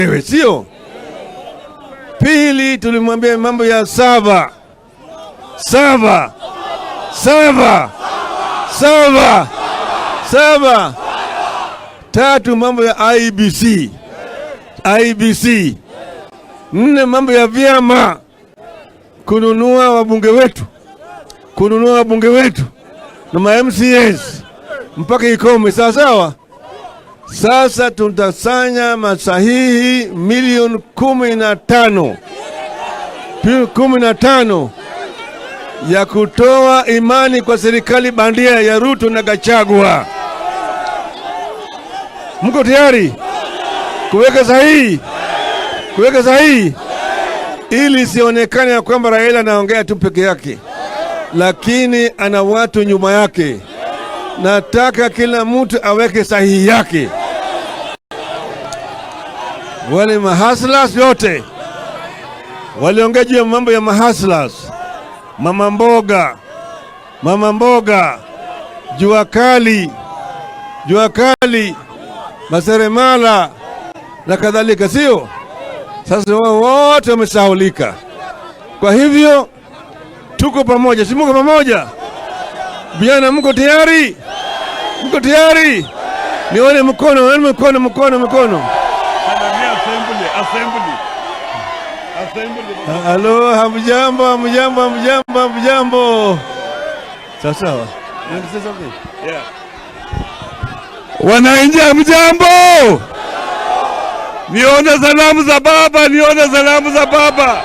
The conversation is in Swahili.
Wewe sio? Pili, tulimwambia mambo ya saba saba saba saba saba. Tatu, mambo ya IEBC IEBC. Nne, mambo ya vyama kununua wabunge wetu, kununua wabunge wetu na ma MCAs mpaka ikome. Sawa sawa. Sasa tutasanya masahihi milioni 15, 15 ya kutoa imani kwa serikali bandia ya Ruto na Gachagua. Mko tayari kuweka sahihi? Kuweka sahihi ili isionekane ya kwamba Raila anaongea tu peke yake, lakini ana watu nyuma yake. Nataka kila mtu aweke sahihi yake. Wale mahustlers yote waliongea juu ya mambo ya mahustlers, mama mboga, mama mboga, jua kali, jua kali, maseremala na kadhalika, sio? Sasa wao wote wamesahaulika. Kwa hivyo tuko pamoja, si muko pamoja? Vijana, mko tayari? Mko tayari? Nione mkono, nione mkono, mkono, mkono. Assembly, assembly. Assembly. Halo, hamjambo, hamjambo, hamjambo, hamjambo. Sawa sawa. You want to say something? Yeah. Wananchi hamjambo? Nione salamu za baba, nione salamu za baba.